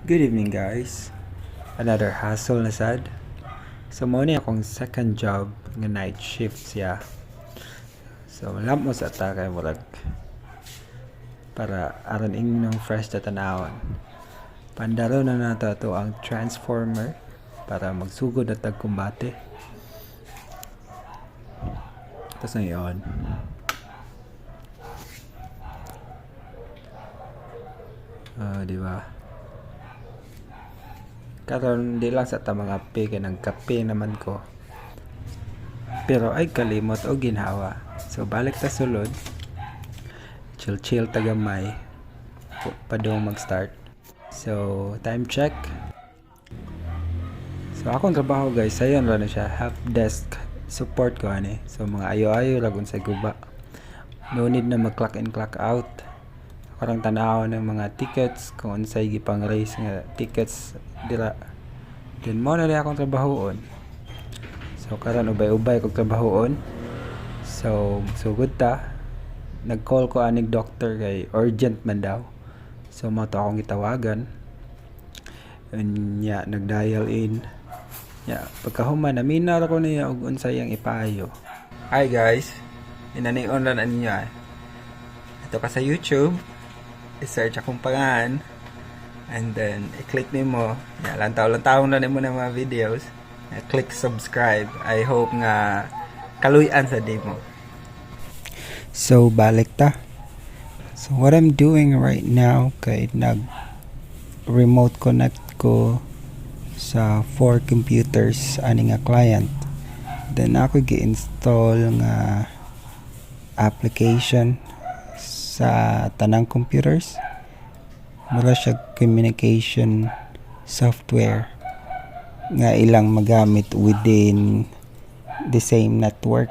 Good evening, guys. Another hustle na sad. So mao ni akong second job nga night shift siya. So lamp mo sa ta kay murag para aron inyong fresh na tanawon. Pandaro na nato ato ang transformer para magsugod na tag kumbate. Tapos na yun. Ah, di ba? Karon di lang sa ta mga kape kay nagkape naman ko. Pero ay kalimot og ginhawa. So balik ta sulod. Chill chill ta gamay. Padung mag-start. So time check. So akong trabaho, guys, sayon ra na siya, help desk support ko ani. So mga ayo-ayo ra unsay guba. No need na mag clock in, clock out. Parang tanaw ng mga tickets kung unsay gipang raise nga tickets dira. Then mao na akong trabahoon. So karon ubay-ubay kog trabahoon. So sugod ta. Nag-call ko aning doctor kay urgent man daw. So mao to akong gitawagan. Unya nag-dial in. Ya, pagkahuman naminaw ra ko niya og unsay iyang ipaayo. Hi guys. Inanion ra na ninyo ah. Ito ka sa YouTube. I-search akong pangalan. And then, i-click nimo. Ya, lantaw-lantaw na nimo ng mga videos. Ya, click subscribe. I hope nga kaluy-an sa demo. So, balik ta. So, what I'm doing right now, kay nag remote connect ko sa four computers ani nga client. Then ako gi-install nga application sa tanang computers. Mura siya communication software nga ilang magamit within the same network.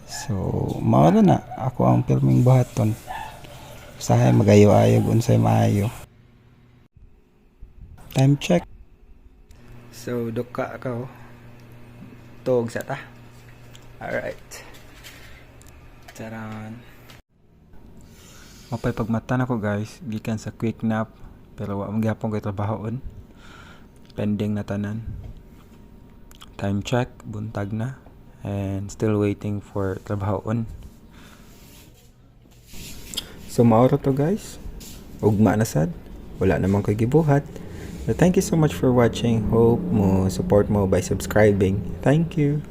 So, mao ra na ako ang pirming buhaton. Usahay magayo-ayo unsay maayo. Time check. So, duka ako. Tuog sa ta. Alright. Taran. Mapay pagmata nako, guys, gikan sa quick nap, pero wa man gihapon kay trabahoon. Pending na tanan. Time check, buntag na and still waiting for trabahoon. So mao ra to, guys. Ugma na sad. Wala naman koy gibuhat. So thank you so much for watching. Hope mo support mo by subscribing. Thank you.